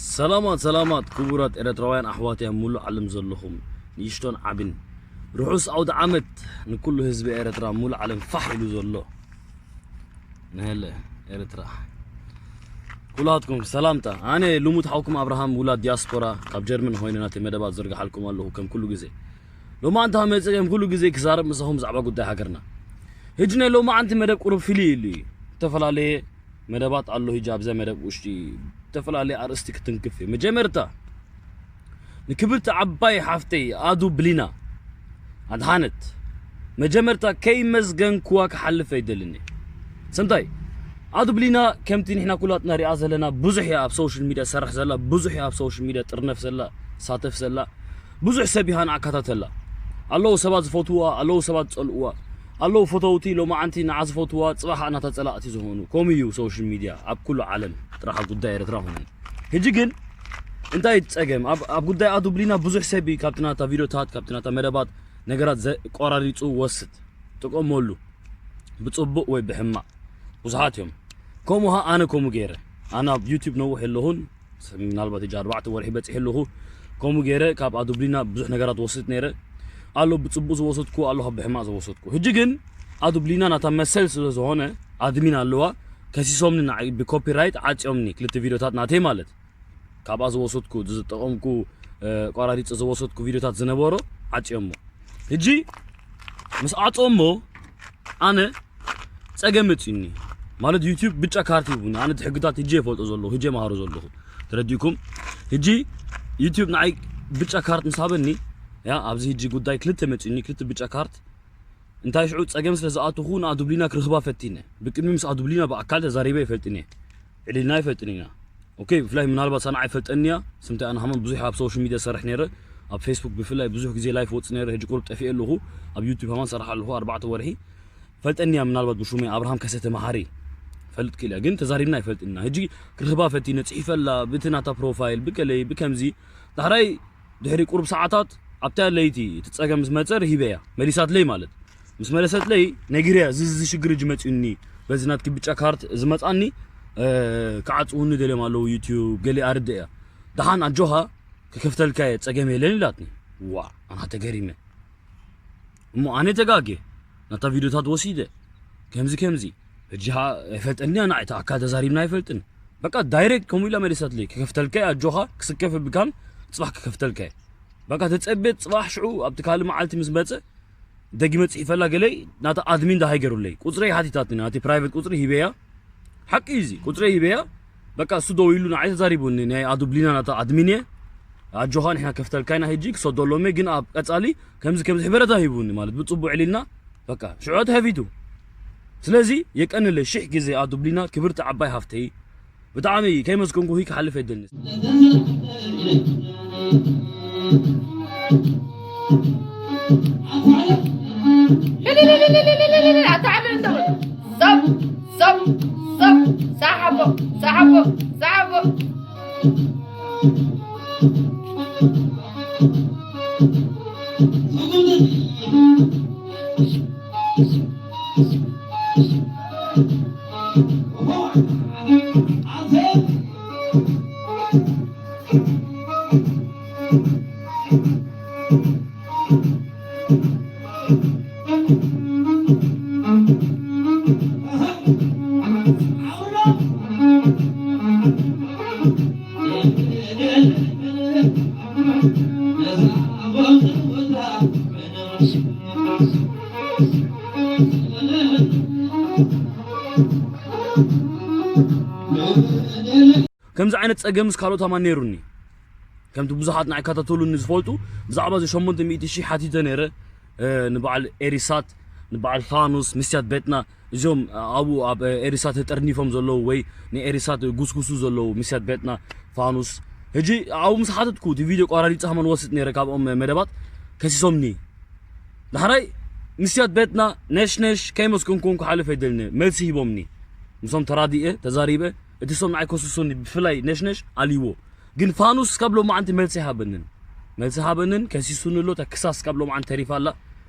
ሰላማት ሰላማት ክቡራት ኤረትራውያን ኣሕዋትያ ሙሉእ ዓለም ዘለኹም ንእሽቶን ዓብን ርሑስ ኣውደ ዓመት ንኩሉ ህዝቢ ኤረትራ ሙሉእ ዓለም ፋሕ ኢሉ ዘሎ ንህለ ኤረትራ ኩላትኩም ሰላምታ ኣነ ልሙት ሓውኩም ኣብርሃም ውላድ ዲያስፖራ ካብ ጀርመን ሆይነ ናተይ መደባት ዘርግሓልኩም ኣለኹ ከም ኩሉ ግዜ ሎማዓንቲ መፅእ ከም ኩሉ ግዜ ክዛረብ ምሳኹም ብዛዕባ ጉዳይ ሃገርና ህጂ ናይ ሎማዓንቲ መደብ ቁሩብ ፍልይ ኢሉ እዩ ዝተፈላለየ መደባት ኣሎ ሂጂ ኣብዛ መደብ ውሽጢ ዝተፈላለየ ኣርእስቲ ክትንክፍ እየ መጀመርታ ንክብርቲ ዓባይ ሓፍተይ ኣዱ ብሊና ኣድሃነት መጀመርታ ከይመስገንኩዋ ክሓልፍ ኣይደልን እየ ስንታይ ኣዱ ብሊና ከምቲ ንሕና ኩላትና ሪኣ ዘለና ብዙሕ እያ ኣብ ሶሻል ሚድያ ትሰርሕ ዘላ ብዙሕ እያ ኣብ ሶሻል ሚድያ ጥርነፍ ዘላ ሳተፍ ዘላ ብዙሕ ሰብ ይሃን ኣካታተላ ኣለዉ ሰባት ዝፈትውዋ ኣለዉ ሰባት ዝፀልእዋ ኣለዉ ፈተውቲ ሎማዓንቲ ንዓ ዝፈትውዋ ፅባሕ ናታ ፀላእቲ ዝኾኑ ከምኡ እዩ ሶሻል ሚድያ ኣብ ኩሉ ዓለም ጥራሕ ጉዳይ ኤርትራ ኾነ ሕጂ ግን እንታይ ጸገም ኣብ ጉዳይ ኣዱብሊና ብዙሕ ሰብ ካብቲ ናታ ቪድዮታት ካብቲ ናታ መደባት ነገራት ቆራሪጹ ወስድ ጥቆመሉ ብጽቡቅ ወይ ብሕማቅ ብዙሓት እዮም ከምኡ ኣነ ከምኡ ገይረ ኣነ ኣብ ዩቲብ ነውሕ ኣለኹን ምናልባት እጃ ኣርባዕተ ወርሒ በፂሕ ኣለኹ ከምኡ ገይረ ካብ ኣዱብሊና ብዙሕ ነገራት ወስድ ነይረ ኣሎ ብፅቡቅ ዝወሰድኩ ኣሎ ካብ ብሕማቅ ዝወሰድኩ ሕጂ ግን ኣዱብሊና ናታ መሰል ስለ ዝኾነ ኣድሚን ኣለዋ ከሲሶምኒ ንዓይ ብኮፒራይት ዓፅዮምኒ ክልተ ቪድዮታት ናተይ ማለት ካብኣ ዝወሰድኩ ዝጠቐምኩ ቆራሪፀ ዝወሰድኩ ቪድዮታት ዝነበሮ ዓፅዮሞ ሕጂ ምስ ዓፅኦሞ ኣነ ፀገም መፅዩኒ ማለት ዩቲዩብ ብጫ ካርት ሂቡኒ ኣነ ሕግታት ህጂ የፈልጦ ዘለኹ ህጂ የማሃሮ ዘለኹ ተረዲእኩም ህጂ ዩቲዩብ ንዓይ ብጫ ካርት ምስ ሃበኒ ያ ኣብዚ ህጂ ጉዳይ ክልተ መፅዩኒ ክልተ ብጫ ካርት እንታይ ሽዑ ጸገም ስለ ዝኣተኹ ንኣዱብሊና ክርኽባ ፈቲነ። ብቅድሚ ምስ ኣዱብሊና ብኣካል ተዛሪበ ይፈልጥን እየ። ዕሊልና ይፈልጥን ኢና። ኦኬ ብፍላይ ምናልባት ሳና ኣይፈልጠንያ ስምታይ ኣነ ሃማን ብዙሕ ኣብ ሶሻል ሚድያ ዝሰርሕ ነይረ ኣብ ፌስቡክ ብፍላይ ብዙሕ ግዜ ላይፍ ወጽእ ነይረ ሕጂ ቁሩብ ጠፊኤ ኣለኹ ኣብ ዩቱብ ሃማን ሰርሕ ኣለኹ ኣርባዕተ ወርሒ ፈልጠንያ ምናልባት ብሹመይ ኣብርሃም ከሰተ መሃሪ ፈልጥ ክኢለ ግን ተዛሪብና ኣይፈልጥና ሕጂ ክርኽባ ፈቲነ ጽሒፈላ ብቲ ናታ ፕሮፋይል ብገለይ ብከምዚ ዳሕራይ ድሕሪ ቁሩብ ሰዓታት ኣብታ ለይቲ እቲ ጸገም ምስ መጸ ርሂበያ መሊሳትለይ ማለት ምስ መለሰትለይ ነጊረያ እዚ እዚ ሽግር እጅ መጺኡኒ በዚ ናትኪ ብጫ ካርት ዝመጻኒ ክዓጽውኒ ደልዮም ኣለዉ ዩቲዩብ ገለ ኣርድእ እያ ደሓን ኣጆኻ ክከፍተልካ እየ ጸገም የለን ኢላትኒ ዋ ኣና ተገሪመ እሞ ኣነ ተጋጌ ናታ ቪድዮታት ወሲደ ከምዚ ከምዚ ሕጂ ኣይፈልጠኒ ኣና እቲ ኣካል ተዛሪብና ኣይፈልጥን በቃ ዳይሬክት ከምኡ ኢላ መሊሳትለይ ክከፍተልካ እየ ኣጆኻ ክስከፍ ብካን ጽባሕ ክከፍተልካ እየ በቃ ተጸቤት ጽባሕ ሽዑ ኣብቲ ካልእ መዓልቲ ምስ መጸ ደጊመ ጽሒፈላ ገለይ ናታ ኣድሚን ዳሃይ ገሩለይ ቁጽረይ ሓቲታትኒ ናቲ ፕራይቨት ቁጽሪ ሂበያ ሓቂ እዚ ቁጽረይ ሂበያ በቃ እሱ ደው ኢሉ ንዓይ ተዛሪቡኒ ናይ ኣዱብሊና ናታ ኣድሚን እየ ኣጆኻ ንሕና ከፍተልካ ኢና ሕጂ ክሰደሎም እየ ግን ኣብ ቀጻሊ ከምዚ ከምዚ ሕበረታ ሂቡኒ ማለት ብጽቡዕ ዕሊልና በቃ ሽዑ ተኸፊቱ ስለዚ የቀንለይ ሽሕ ግዜ ኣዱብሊና ክብርቲ ዓባይ ሃፍተይ ብጣዕሚ ከይመስገንኩኺ ክሓልፍ ኣይደልን። ከምዚ ዓይነት ጸገምስ ካልኦት ኣማን ነይሩኒ ከምቲ ብዙሓት ንዓይ ይከታተሉኒ ዝፈልጡ ብዛዕባ እዚ ሸሞንተ ሚእቲ ሺሕ ሓቲተ ነይረ ንበዓል ኤሪሳት ንበዓል ፋኑስ ምስያት ቤትና እዚኦም ኣብኡ ኣብ ኤሪሳት ተጠርኒፎም ዘለዉ ወይ ንኤሪሳት ጉስጉሱ ዘለዉ ምስያት ቤትና ፋኑስ ሕጂ ኣብኡ ምስ ሓተትኩ እቲ ቪድዮ ቆራሪፀ ሃመን ወስድ ነይረ ካብኦም መደባት ከሲሶምኒ ዳሕራይ ምስያት ቤትና ነሽነሽ ከይመስኩንኩም ክሓልፍ ኣይደልኒ መልሲ ሂቦምኒ ምሶም ተራዲኤ ተዛሪበ እቲ ሶም ንዓይ ከስሱኒ ብፍላይ ነሽነሽ ኣልይዎ ግን ፋኑስ ካብ ሎማዓንቲ መልሲ ሃበንን መልሲ ሃበንን ከሲሱኒ ኣሎ ተክሳስ ካብ ሎማዓንቲ ተሪፋ ኣላ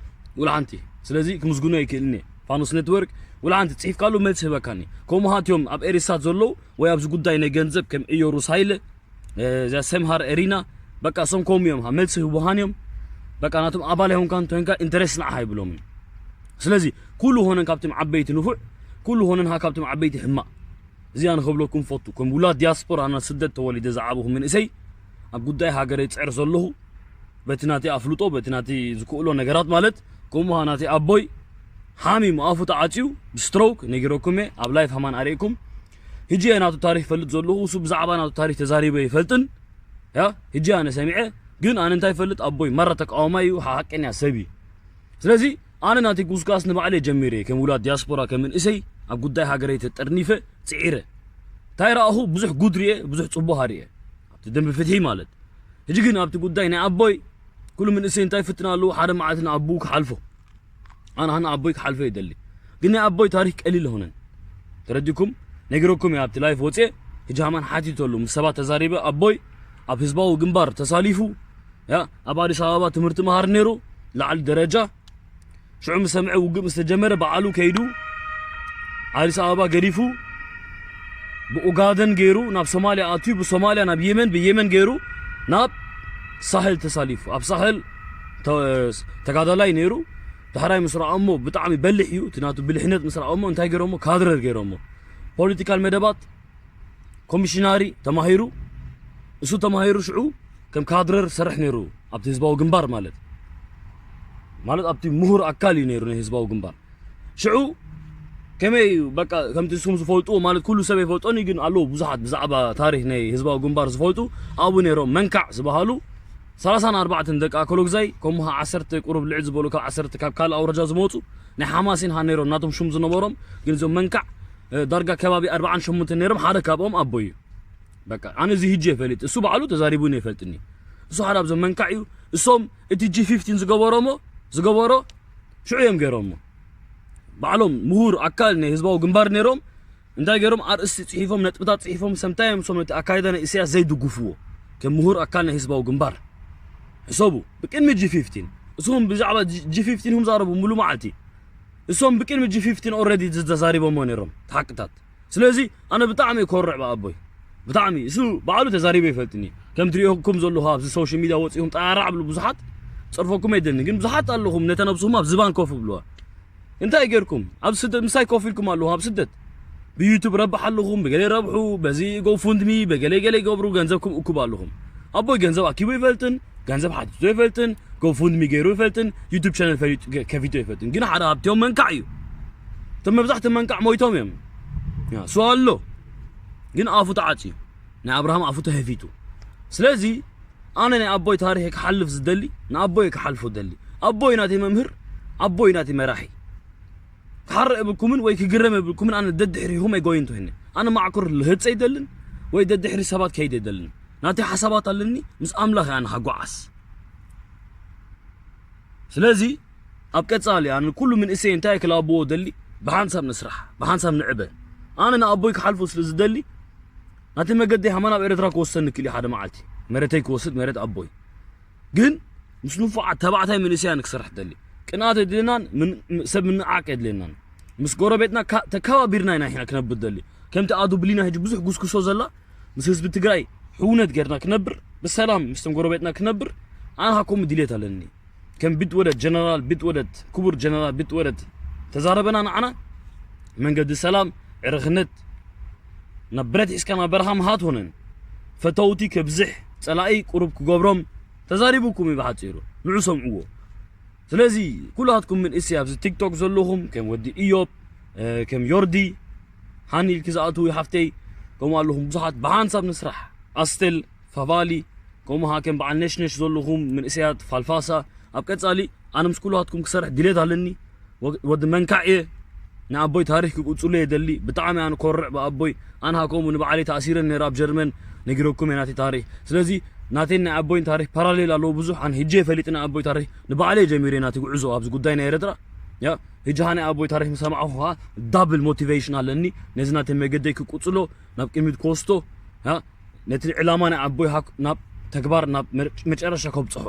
ውልሓንቲ ስለዚ ክምስጉኖ ይክእልኒ ፋኑስ ኔትወርክ ውልሓንቲ ፅሒፍካሉ መልሲ ህበካኒ ከምኡ ሃትዮም ኣብ ኤሪሳት ዘለዉ ወይ ኣብዚ ጉዳይ ናይ ገንዘብ ከም እዮሩስ ሃይለ እዚኣ ሰምሃር ኤሪና በቃ እሶም ከምኡ እዮም፣ መልሲ ህወሃን እዮም። በቃ ናቶም ኣባል ኣይኮንካ እንተኮንካ ኢንተረስት ንዓኻ ኣይብሎምን። ስለዚ ኩሉ ሆነን ካብቶም ዓበይቲ ንፉዕ፣ ኩሉ ሆነን ሃ ካብቶም ዓበይቲ ሕማቕ። እዚኣ ንኽብለኩም ፈቱ፣ ከም ውላድ ዲያስፖራ፣ ኣነ ስደት ተወሊደ ዝዓበኹ መንእሰይ፣ ኣብ ጉዳይ ሃገረይ ይፅዕር ዘለኹ፣ በቲ ናተይ ኣፍልጦ፣ በቲ ናተይ ዝክእሎ ነገራት ማለት፣ ከምኡ ሃ ናተይ ኣቦይ ሓሚሙ ኣፉ ተዓፅዩ ብስትሮክ ነጊረኩም እየ፣ ኣብ ላይፍ ሃማን ኣርእየኩም። ሕጂ እየ ናቱ ታሪክ ፈልጥ ዘለኹ፣ እሱ ብዛዕባ ናቱ ታሪክ ተዛሪበ ይፈልጥን። ያ፣ ሕጂ ኣነ ሰሚዐ፣ ግን ኣነ እንታይ ይፈልጥ፣ ኣቦይ ማራ ተቃዋማይ እዩ፣ ሓቀኛ ሰብ እዩ። ስለዚ ኣነ ናተይ ጉስጋስ ንባዕለይ ጀሚረ፣ ከም ውላድ ዲያስፖራ፣ ከም መንእሰይ ኣብ ጉዳይ ሃገረይ ተጠርኒፈ፣ ጽዒረ። እንታይ ረኣኹ? ብዙሕ ጉድ ርኤ፣ ብዙሕ ጽቡቕ ርኤ። ኣብቲ ደንቢ ፍትሒ ማለት። ሕጂ ግን ኣብቲ ጉዳይ ናይ ኣቦይ፣ ኩሉ መንእሰይ እንታይ ይፍትን ኣለዉ? ሓደ መዓልቲ ንኣቦኡ ክሓልፎ። ኣነ ሃና ኣቦይ ክሓልፎ ይደሊ። ግን ናይ ኣቦይ ታሪክ ቀሊል ኣይኮነን። ተረዲኩም? ነጊረኩም እየ ኣብቲ ላይፍ ወፅየ። ሕጂ ሃማን ሓቲተሉ ምስ ሰባት ተዛሪበ። ኣቦይ ኣብ ህዝባዊ ግንባር ተሳሊፉ፣ ያ፣ ኣብ ኣዲስ ኣበባ ትምህርቲ መሃር ነይሩ፣ ላዕሊ ደረጃ። ሽዑ ምስ ሰምዐ ውግእ ምስ ተጀመረ ባዕሉ ከይዱ ኣዲስ ኣበባ ገዲፉ ብኡጋደን ገይሩ ናብ ሶማልያ ኣትዩ፣ ብሶማልያ ናብ የመን፣ ብየመን ገይሩ ናብ ሳህል ተሳሊፉ። ኣብ ሳህል ተ-፣ ተጋዳላይ ነይሩ። ዳሕራይ ምስ ረኣሞ ብጣዕሚ በሊሕ እዩ። እቲ ናቱ ብልሕነት ምስ ረኣሞ እንታይ ገይሮሞ? ካድረር ገይሮሞ። ፖለቲካል መደባት ኮሚሽናሪ ተማሂሩ፣ እሱ ተማሂሩ ሽዑ ከም ካድረር ሰርሕ ነይሩ ኣብቲ ህዝባዊ ግንባር ማለት፣ ማለት ኣብቲ ምሁር ኣካል እዩ ነይሩ ናይ ህዝባዊ ግንባር። ሽዑ ከመይ እዩ በቃ ከምቲ ንስኹም ዝፈልጡ ማለት ኩሉ ሰብ ይፈልጦን እዩ፣ ግን ኣለዉ ብዙሓት ብዛዕባ ታሪክ ናይ ህዝባዊ ግንባር ዝፈልጡ ኣብኡ ነይሮም መንካዕ ዝበሃሉ ሰላሳን ኣርባዕተን ደቂ ኣከሎግዛይ ከምኡ ዓሰርተ ቁሩብ ልዕል ዝበሉ ካብ ዓሰርተ ካብ ካልእ ኣውራጃ ዝመፁ ናይ ሓማሴን ሃ ነይሮም ናቶም ሹም ዝነበሮም፣ ግን እዞም መንካዕ እ፣ ዳርጋ ከባቢ ኣርባዓን ሸሞንተን ነይሮም፣ ሓደ ካብኦም ኣቦይ እዩ። በቃ ኣነ እዚ ሂጂ ይፈልጥ፣ እሱ ባዕሉ ተዛሪቡኒ ይፈልጥኒ። እሱ ሓደ ኣብዞም መንካዕ እዩ። እሶም እቲ ጂ ፊፍቲን ዝገበሮሞ ዝገበሮ ሽዑ እዮም ገይሮሞ። ባዕሎም ምሁር ኣካል ናይ ህዝባዊ ግንባር ነይሮም እንታይ ገይሮም? ኣርእስቲ ጽሒፎም፣ ነጥብታት ጽሒፎም፣ ሰምታይ እዮም እሶም ነቲ ኣካይዳ ናይ ኢሳያስ ዘይድግፍዎ ከም ምሁር ኣካል ናይ ህዝባዊ ግንባር። ሕሰቡ፣ ብቅድሚ ጂ ፊፍቲን እሶም ብዛዕባ ጂ ፊፍቲን እዮም ዛረቡ ሙሉ መዓልቲ። እሶም ብቅድሚ ጂ ፊፍቲን ኦልሬዲ ተዛሪቦሞ ነይሮም፣ እቲ ሓቅታት። ስለዚ ኣነ ብጣዕሚ እኮርዕ ብኣቦይ። ብጣዕሚ እሱ ባዕሉ ተዛሪቡ ይፈልጥኒ። ከም ትሪኦኩም ዘለኹ ኣብዚ ሶሻል ሚድያ ወፂኹም ጠራራዕ ብሉ ብዙሓት፣ ፀርፈኩም ኣይደልን። ግን ብዙሓት ኣለኹም ነተ ነብስኹም ኣብ ዝባን ኮፍ ብልዋ። እንታይ ጌርኩም? ኣብ ስደት ምሳይ ኮፍ ኢልኩም ኣለኹም ኣብ ስደት። ብዩቱብ ረብሕ ኣለኹም፣ ብገለ ረብሑ፣ በዚ ጎፉንድሚ፣ በገለ ገለ ይገብሩ፣ ገንዘብኩም እኩብ ኣለኹም። ኣቦይ ገንዘብ ኣኪቡ ይፈልጥን፣ ገንዘብ ሓቲቱ ይፈልጥን፣ ጎፉንድሚ ገይሩ ይፈልጥን፣ ዩቱብ ቻነል ፈሊጡ፣ ከ-፣ ከፊቱ ይፈልጥን። ግን ሓደ ሃብትዮም መንካዕ እዩ። እቶም መብዛሕትኦም መንካዕ ሞይቶም እዮም። ያ፣ እሱ ኣሎ። ግን ኣፉ ተዓጽዩ። ናይ ኣብርሃም ኣፉ ተኸፊቱ። ስለዚ ኣነ ናይ ኣቦይ ታሪኽ ክሓልፍ ዝደሊ፣ ንኣቦይ ክሓልፎ ደሊ። ኣቦይ ናተይ መምህር፣ ኣቦይ ናተይ መራሒ። ክሓርቕ የብልኩምን ወይ ክግረም የብልኩምን፣ ኣነ ደድሕሪኹም ኣይጎይን ትኾይነ። ኣነ ማዕኩር ልህጽ ኣይደልን፣ ወይ ደድሕሪ ሰባት ከይድ ኣይደልን። ናተይ ሓሳባት ኣለኒ፣ ምስ ኣምላኽ ኣነ ሃጓዓስ። ስለዚ ኣብ ቀጻሊ ኣነ ኩሉ መንእሰይ እንታይ ክላብዎ ደሊ፣ ብሓንሳብ ንስራሕ፣ ብሓንሳብ ንዕበ። ኣነ ንኣቦይ ክሓልፎ ስለ ዝደሊ፣ ናተይ መገዲ ሃማ ናብ ኤርትራ ክወስደኒ ክእል እዩ ሓደ መዓልቲ። መሬተይ ክወስድ፣ መሬት ኣቦይ። ግን ምስ ንፉዓት ተባዕታይ መንእሰያን ክሰርሕ ደሊ። ቅንኣት የድልየናን፣ ምን-፣ ም-፣ ሰብ ምንዓቅ የድልየናን። ምስ ጎረቤትና ካ-፣ ተከባቢርና ኢና፣ ኢና ክነብር ደሊ። ከምቲ ኣዱ ብሊና ሕጂ ብዙሕ ጉስጉሶ ዘላ፣ ምስ ህዝቢ ትግራይ ሕውነት ጌርና ክነብር፣ ብሰላም ምስቶም ጎረቤትና ክነብር፣ ኣነ ሃኮም ድልየት ኣለኒ። ከም ቢትወደድ ጀነራል ቢትወደድ፣ ክቡር ጀነራል ቢትወደድ ተዛረበና ንዓና፣ መንገዲ ሰላም፣ ዕርኽነት፣ ናብ ብረት ሒዝካ ናብ በረኻ ምሃት ሆነን፣ ፈተውቲ ከብዝሕ፣ ጸላኢ ቁሩብ ክገብሮም፣ ተዛሪቡኩም እዩ ብሓጺሩ። ንዑ ሰምዕዎ። ስለዚ ኩላትኩም መንእሰይ ኣብዚ ቲክቶክ ዘለኹም፣ ከም ወዲ ኢዮብ፣ እ፣ ከም ዮርዲ፣ ሃኒ ኢልኪ ዝኣትዉ ሓፍተይ፣ ከምኡ ኣለኹም ብዙሓት ብሓንሳብ ንስራሕ። ኣስቴል፣ ፋቫሊ፣ ከምኡ ሃ ከም በዓል ነሽነሽ ዘለኹም መንእሰያት ፋልፋሳ፣ ኣብ ቀጻሊ ኣነ ምስ ኩላትኩም ክሰርሕ ድሌት ኣለኒ። ወ-፣ ወዲ መንካዕ እየ። ንኣቦይ ታሪኽ ክቅጽሎ እየ ደሊ። ብጣዕሚ ኣነ ኮርዕ ብኣቦይ። ኣነ ሃ ከምኡ ንባዕለይ ተኣሲረ ነይረ ኣብ ጀርመን። ነጊረኩም እየ ናተይ ታሪኽ። ስለዚ ናተይን ናይ ኣቦይን ታሪኽ ፓራሌል ኣለዎ ብዙሕ። ኣነ ሂጀ ፈሊጥ ናይ ኣቦይ ታሪኽ ንባዕለይ ጀሚረ ናተይ ጉዕዞ ኣብዚ ጉዳይ ናይ ኤርትራ። ያ፣ ሂጂ ሃ ናይ ኣቦይ ታሪኽ ምስ ሰማዕኹ ኸኣ ዳብል ሞቲቬሽን ኣለኒ። ነዚ ናተይ መገደይ ክቅጽሎ፣ ናብ ቅድሚት ክወስዶ፣ ያ፣ ነቲ ዕላማ ናይ ኣቦይ ሃክ-፣ ናብ ተግባር፣ ናብ መር-፣ መጨረሻ ከብጽሖ።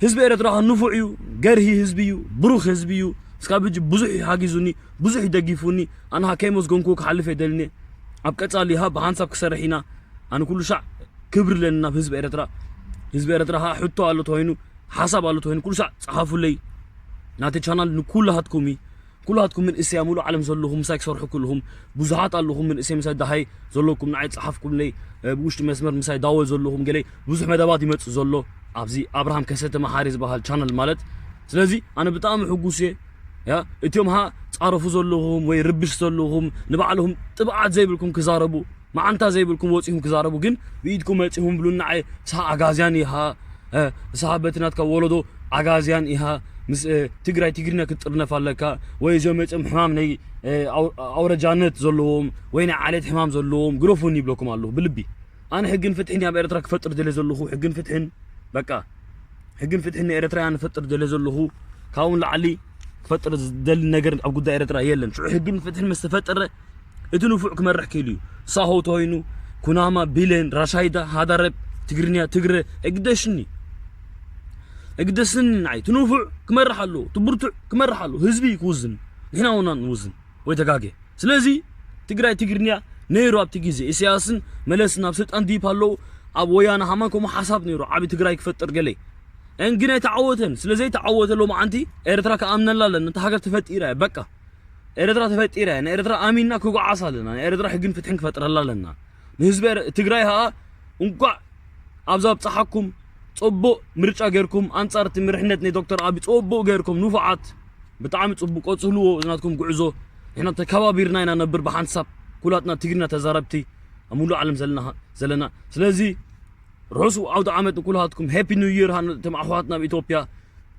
ህዝቢ ኤርትራ ኸኣ ንፉዕ እዩ፣ ገርሂ ህዝቢ እዩ፣ ብሩኽ ህዝቢ እዩ። እስካብ ሕጂ ብዙሕ እዩ ሓጊዙኒ፣ ብዙሕ እዩ ደጊፉኒ። ኣነ ኸኣ ከይመስገንኩዎ ክሓልፍ ኣይደልን እየ። ኣብ ቀጻሊ ሃ ብሓንሳብ ክሰርሕ ኢና። ኣነ ኩሉ ሻዕ ክብሪ ኣለኒ ናብ ህዝቢ ኤርትራ። ህዝቢ ኤርትራ ኸዓ ሕቶ ኣሎ ተኾይኑ፣ ሓሳብ ኣሎ ተኾይኑ፣ ኩሉ ሳዕ ጸሓፉለይ። ናተይ ቻናል ንኩላሃትኩም እዩ። ኩላሃትኩም መንእሰያ ሙሉእ ዓለም ዘለኹም፣ ምሳይ ክሰርሑ ኩልኹም ብዙሓት ኣለኹም። መንእሰይ ምሳይ ደሃይ ዘለኩም ንዓይ ጸሓፍኩምለይ። እ፣ ብውሽጢ መስመር ምሳይ ዳወል ዘለኹም ገለይ ብዙሕ መደባት ይመጽእ ዘሎ ኣብዚ ኣብርሃም ከሰተ መሓሪ ዝበሃል ቻነል ማለት። ስለዚ ኣነ ብጣዕሚ ሕጉስ እየ። ያ፣ እቲኦም ሃ ጻረፉ ዘለኹም ወይ ርብሽ ዘለኹም ንባዕልኹም ጥብዓት ዘይብልኩም ክዛረቡ፣ መዓንታ ዘይብልኩም ወጺኹም ክዛረቡ፣ ግን ብኢድኩም መጺኹም ብሉና። ንዓይ ንስኻ ኣጋዝያን ኢኻ፣ እ፣ ንስኻ በቲ ናትካ ወለዶ ኣጋዝያን ኢኻ። ምስ፣ እ፣ ትግራይ ትግርኛ ክትጥርነፍ ኣለካ ወይ እዚኦም መጺኦም ሕማም ናይ፣ እ፣ ኣው-፣ ኣውረጃነት ዘለዎም ወይ ናይ ዓሌት ሕማም ዘለዎም ግረፉኒ ይብለኩም ኣለኹ ብልቢ። ኣነ ሕግን ፍትሕን ኣብ ኤርትራ ክፈጥር ደለ ዘለኹ፣ ሕግን ፍትሕን፣ በቃ፣ ሕግን ፍትሕን ንኤርትራውያን ክፈጥር ደለ ዘለኹ። ካብኡ ንላዕሊ ክፈጥር ዝደሊ ነገር ኣብ ጉዳይ ኤርትራ የለን። ሽዑ ሕግን ፍትሕን ምስ ተፈጠረ እቲ ንፉዕ ክመርሕ ክኢሉ እዩ። ሳሆ ተኮይኑ፣ ኩናማ፣ ቢሌን፣ ራሻይዳ፣ ሃዳረብ፣ ትግርኛ፣ ትግረ፣ እግደሽኒ። እግደስኒ ንዓይ። እቲ ንፉዕ ክመርሕ ኣለዎ። እቲ ብርቱዕ ክመርሕ ኣለዎ። ህዝቢ ክውዝን። ንሕና ውና ንውዝን። ወይ ተጋጌ። ስለዚ ትግራይ ትግርኛ ነይሩ ኣብቲ ግዜ። ኢሳያስን መለስን ኣብ ስልጣን ድይብ ኣለዉ። ኣብ ወያነ ሃማን ከምኡ ሓሳብ ነይሩ። ዓቢ ትግራይ ክፈጥር ገለ። እን ግን ኣይተዓወተን። ስለ ዘይተዓወተ ሎማዓንቲ ኤርትራ ክኣምነላ ኣለና። እታ ሃገር ተፈጢራ እያ። በቃ። ኤርትራ ተፈጢራ እያ። ንኤርትራ ኣሚንና ክጓዓስ ኣለና። ንኤርትራ ሕግን ፍትሕን ክፈጥረላ ኣለና። ንህዝቢ ኤር-፣ ትግራይ ኸኣ እንቋዕ ኣብዛ ኣብጽሓኩም። ጽቡቕ ምርጫ ጌርኩም፣ ኣንጻር እቲ ምርሕነት ናይ ዶክተር ኣቢ ጽቡቕ ጌርኩም፣ ንፉዓት። ብጣዕሚ ጽቡቕ፣ ቀጽልዎ፣ እዚ ናትኩም ጉዕዞ። ንሕና ተከባቢርና ኢና ነብር ብሓንሳብ፣ ኩላትና ትግርኛ ተዛረብቲ ኣብ ሙሉእ ዓለም ዘለና፣ ዘለና። ስለዚ ርሑስ ኣውደ ዓመት ንኩላትኩም፣ ሃፒ ኒው ይር፣ ሃን-፣ እቶም ኣሕዋትና ኣብ ኢትዮጵያ።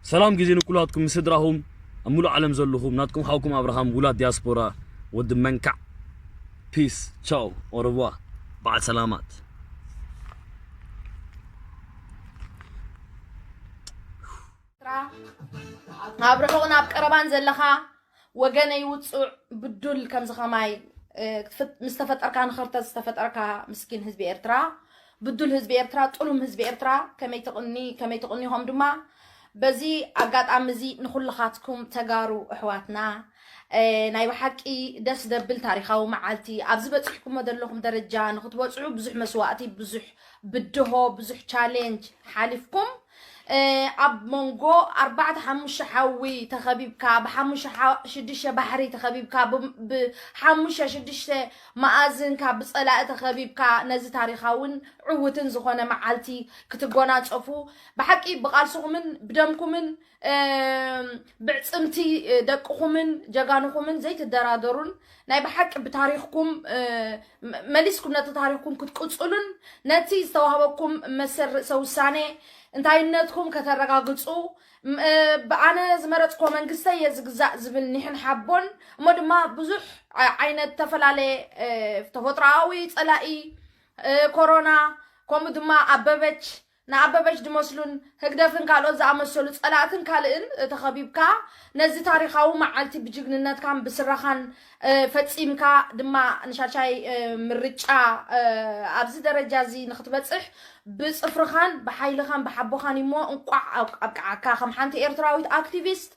ሰላም ግዜ ንኩላትኩም ምስ ስድራኹም ኣብ ሙሉእ ዓለም ዘለኹም። ናትኩም ሓውኩም ኣብርሃም፣ ውላድ ዲያስፖራ፣ ወዲ መንካዕ። ፒስ፣ ቻው፣ ኦረቧ፣ በዓል ሰላማት። ኤርትራ፣ ኣብ ርሑቕን ኣብ ቀረባን ዘለኻ ወገነይ ውጹዕ ብዱል ከምዚ ኸማይ፣ እ፣ ክትፍት-፣ ምስ ተፈጠርካ ንኸርተት ዝተፈጠርካ ምስኪን ህዝቢ ኤርትራ፣ ብዱል ህዝቢ ኤርትራ፣ ጥሉም ህዝቢ ኤርትራ፣ ከመይ ትቕኒ፣ ከመይ ትቕኒ፣ ኸም ድማ በዚ ኣጋጣሚ እዚ ንኹልኻትኩም ተጋሩ ኣሕዋትና፣ እ፣ ናይ ብሓቂ ደስ ደብል ታሪኻዊ መዓልቲ፣ ኣብዚ በጺሕኩሞ ዘለኹም ደረጃ ንኽትበጽሑ ብዙሕ መስዋእቲ፣ ብዙሕ ብድሆ፣ ብዙሕ ቻሌንጅ ሓሊፍኩም፣ እ፣ ኣብ መንጎ ኣርባዕተ ሓሙሽተ ሓዊ ተኸቢብካ፣ ብሓሙሽተ ሓ-፣ ሽዱሽተ ባሕሪ ተኸቢብካ፣ ብ-፣ ብሓሙሽተ ሽዱሽተ መኣዝንካ ብጸላኢ ተኸቢብካ፣ ነዚ ታሪኻውን ዕዉትን ዝኾነ መዓልቲ ክትጎናጸፉ፣ ብሓቂ ብቓልስኹምን ብደምኩምን፣ እ፣ ብዕጽምቲ፣ እ፣ ደቅኹምን ጀጋኑኹምን ዘይትደራደሩን፣ ናይ ብሓቂ ብታሪኽኩም፣ እ፣ መ-፣ መሊስኩም ነቲ ታሪኽኩም ክትቅጽሉን፣ ነቲ ዝተዋህበኩም መሰል ርእሰ ውሳኔ፣ እንታይነትኩም ከተረጋግጹ፣ ም-፣ እ፣ ብኣነ ዝመረጽክዎ መንግስተይ እየ ዝግዛእ ዝብል ኒሕን ሓቦን፣ እሞ ድማ ብዙሕ ዓ-፣ ዓይነት ዝተፈላለየ፣ እ፣ ተፈጥሮኣዊ ጸላኢ፣ እ፣ ኮሮና፣ ከምኡ ድማ ኣበበች፣ ንኣበበች ዝመስሉን ህግደፍን ካልኦት ዝኣመሰሉ ጸላእትን ካልእን፣ እ፣ ተኸቢብካ፣ ነዚ ታሪኻዊ መዓልቲ ብጅግንነትካን ብስራኻን፣ እ፣ ፈጺምካ ድማ ንሻሻይ፣ እ፣ ምርጫ፣ እ፣ ኣብዚ ደረጃ እዚ ንኽትበጽሕ ብጽፍርኻን ብሓይልኻን ብሓቦኻን እሞ እንቋዕ ኣብ-፣ ኣብቅዓካ። ከም ሓንቲ ኤርትራዊት ኣክቲቪስት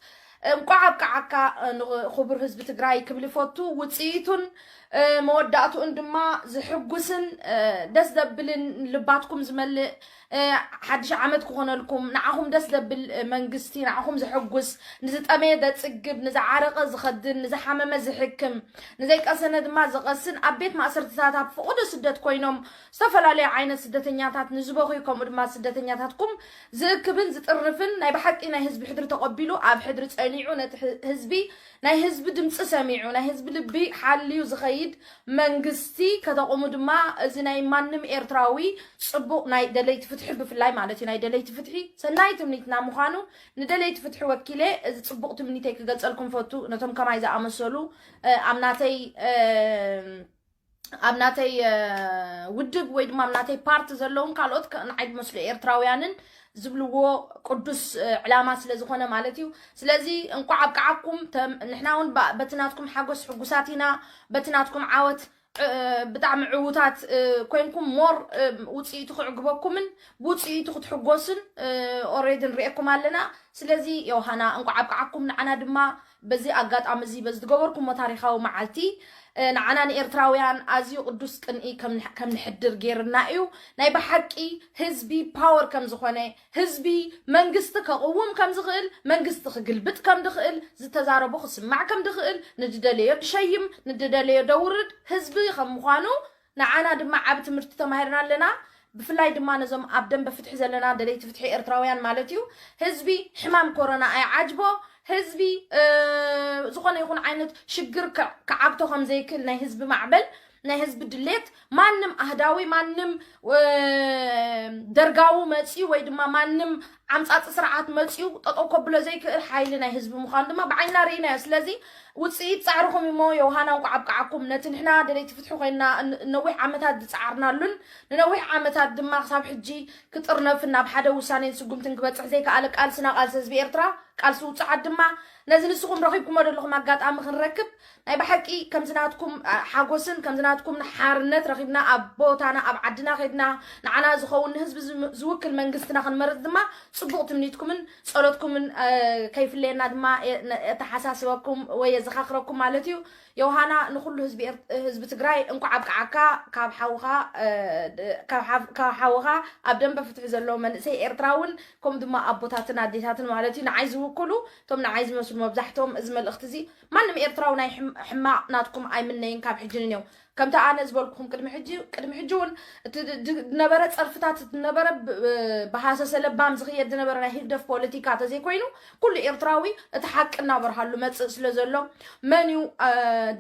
እንቋዕ ኣብቅዓካ፣ እ፣ ንኽቡር ህዝቢ ትግራይ ክብል ይፈቱ። ውጽኢቱን፣ እ፣ መወዳእትኡን ድማ ዝሕጉስን፣ እ፣ ደስ ዘብልን ልባትኩም ዝመልእ፣ እ፣ ሓድሽ ዓመት ክኾነልኩም። ንዓኹም ደስ ዘብል፣ እ፣ መንግስቲ፣ ንዓኹም ዘሐጉስ፣ ንዝጠመየ ዘጽግብ፣ ንዝዓረቐ ዝኸድን፣ ንዝሓመመ ዝሕክም፣ ንዘይቀሰነ ድማ ዝቐስን፣ ኣብ ቤት ማእሰርትታት ኣብ ፍቑዶ ስደት ኮይኖም ዝተፈላለዩ ዓይነት ስደተኛታት ንዝበኽዩ፣ ከምኡ ድማ ስደተኛታትኩም ዝእክብን ዝጥርንፍን፣ ናይ ብሓቂ ናይ ህዝቢ ሕድሪ ተቐቢሉ፣ ኣብ ሕድሪ ጸኒዑ፣ ነቲ ህ-፣ ህዝቢ፣ ናይ ህዝቢ ድምጺ ሰሚዑ፣ ናይ ህዝቢ ልቢ ሓልዩ ዝኸይድ መንግስቲ ከተቑሙ ድማ፣ እዚ ናይ ማንም ኤርትራዊ ጽቡቕ ናይ ደለይቲ ፍትሒ ብፍላይ ማለት እዩ፣ ናይ ደለይቲ ፍትሒ ሰናይ ትምኒትና ምዃኑ ንደለይቲ ፍትሒ ወኪለ እዚ ጽቡቕ ትምኒተይ ክገልጸልኩም ፈቱ። ነቶም ከማይ ዝኣመሰሉ፣ እ፣ ኣብ ናተይ፣ እ፣ ኣብ ናተይ፣ እ፣ ውድብ ወይ ድማ ኣብ ናተይ ፓርቲ ዘለውን ካልኦት ከ-፣ ንዓይ ዝመስሉ ኤርትራውያንን ዝብልዎ ቅዱስ፣ እ፣ ዕላማ ስለ ዝኾነ ማለት እዩ። ስለዚ እንቋዕ ኣብቅዓኩም። ተም-፣ ንሕና እውን ባ-፣ በቲ ናትኩም ሓጎስ ሕጉሳት ኢና። በቲ ናትኩም ዓወት፣ እ፣ ብጣዕሚ ዕዉታት፣ እ፣ ኮይንኩም ሞር፣ እ፣ ውፅኢቱ ክዕግበኩምን ብውፅኢቱ ክትሕጎስን፣ እ፣ ኦሬዲ ንሪኤኩም ኣለና። ስለዚ ዮሃና እንኳዕ ኣብቅዓኩም። ንዓና ድማ በዚ ኣጋጣሚ እዚ በዚ ዝገበርኩሞ ታሪኻዊ መዓልቲ ንዓና ንኤርትራውያን ኣዝዩ ቅዱስ ቅንኢ ከም ንሕድር ገይርና እዩ። ናይ ብሓቂ ህዝቢ ፓወር ከም ዝኾነ፣ ህዝቢ መንግስቲ ከቕውም ከም ዝኽእል፣ መንግስቲ ክግልብጥ ከም ድኽእል፣ ዝተዛረቦ ክስማዕ ከም ድኽእል፣ ንድደለዮ ድሸይም ንድደለዮ ደውርድ ህዝቢ ከም ምዃኑ ንዓና ድማ ዓብ ትምህርቲ ተማሂርና ኣለና። ብፍላይ ድማ ነዞም ኣብ ደንበ ፍትሒ ዘለና ደለይቲ ፍትሒ ኤርትራውያን ማለት እዩ። ህዝቢ ሕማም ኮሮና ኣይዓጅቦ። ህዝቢ ዝኾነ ይኹን ዓይነት ሽግር ክዓግቶ ከም ዘይክእል ናይ ህዝቢ ማዕበል ናይ ህዝቢ ድሌት ማንም ኣህዳዊ ማንም ደርጋዊ መፅዩ ወይ ድማ ማንም ዓምፃፂ ስርዓት መፅዩ ጠጠው ከብሎ ዘይክእል ሓይሊ ናይ ህዝቢ ምዃኑ ድማ ብዓይና ርኢናዮ። ስለዚ ውፅኢት ፃዕርኹም እሞ ዮሃና እንኳዕ ኣብቅዓኩም። ነቲ ንሕና ደለይቲ ፍትሒ ኮይንና ነዊሕ ዓመታት ዝፀዓርናሉን ንነዊሕ ዓመታት ድማ ክሳብ ሕጂ ክጥርነፍን ናብ ሓደ ውሳኔን ስጉምትን ክበፅሕ ዘይከኣለ ቃልስና ቃልሲ ህዝቢ ኤርትራ ቃልሲ ውፅዓት ድማ ነዚ ንስኹም ረኺብኩሞ ዘለኹም ኣጋጣሚ ክንረክብ ናይ ብሓቂ ከምዚ ናትኩም ሓጎስን ከምዚ ናትኩም ሓርነት ረኺብና ኣብ ቦታና ኣብ ዓድና ከድና ንዓና ዝኸውን ንህዝቢ ዝውክል መንግስትና ክንመርፅ ድማ ፅቡቕ ትምኒትኩምን ጸሎትኩምን ከይፍለየና ድማ የተሓሳስበኩም ወይ የዘኻኽረኩም ማለት እዩ። ዮሃና ንኩሉ ህዝቢ ትግራይ እንኳዕ ኣብቅዓካ። ካብ ሓውኻ ካብ ሓውኻ ኣብ ደንበ ፍትሒ ዘሎ መንእሰይ ኤርትራ እውን ከምኡ ድማ ኣቦታትን ኣዴታትን ማለት እዩ ንዓይ ዝውክሉ እቶም ንዓይ ዝመስሉ መብዛሕትኦም እዚ መልእኽቲ እዚ ማንም ኤርትራዊ ናይ ሕማቕ ናትኩም ኣይምነይን ካብ ሕጂ ንኔው ከምቲ ኣነ ዝበልኩኹም ቅድሚ ሕጂ ቅድሚ ሕጂ እውን እቲ ዝነበረ ፀርፍታት ዝነበረ ብሃሰሰ ለባም ዝኽየድ ዝነበረ ናይ ህግደፍ ፖለቲካ ተዘይኮይኑ ኩሉ ኤርትራዊ እቲ ሓቂ እናበርሃሉ መፅእ ስለ ዘሎ መን እዩ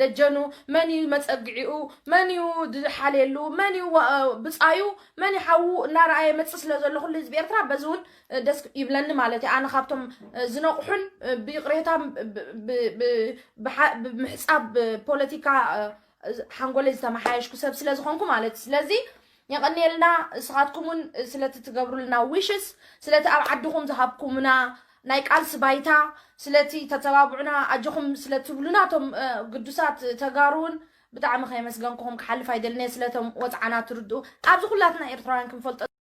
ደጀኑ መን እዩ መፀግዒኡ መን እዩ ዝሓልየሉ መን እዩ ብፃዩ መን እዩ ሓዉ እናረኣየ መፅእ ስለ ዘሎ ኩሉ ህዝቢ ኤርትራ በዚ እውን ደስ ይብለኒ ማለት እዩ። ኣነ ካብቶም ዝነቕሑን ብይቕሬታ ብምሕፃብ ፖለቲካ ሓንጎለይ ዝተመሓየሽኩ ሰብ ስለ ዝኾንኩ ማለት እዩ። ስለዚ የቐንየልና እስኻትኩም እውን ስለቲ ትገብሩልና wishes ስለቲ ኣብ ዓድኹም ዝሃብኩምና ናይ ቃልሲ ባይታ ስለቲ ተተባብዑና ኣጆኹም ስለትብሉና እቶም ግዱሳት ተጋሩ እውን ብጣዕሚ ከየመስገንኩኹም ክሓልፍ ኣይደልንየ ስለቶም ወፅዓና ትርድኡ ኣብዚ ኩላትና ኤርትራውያን ክንፈልጦ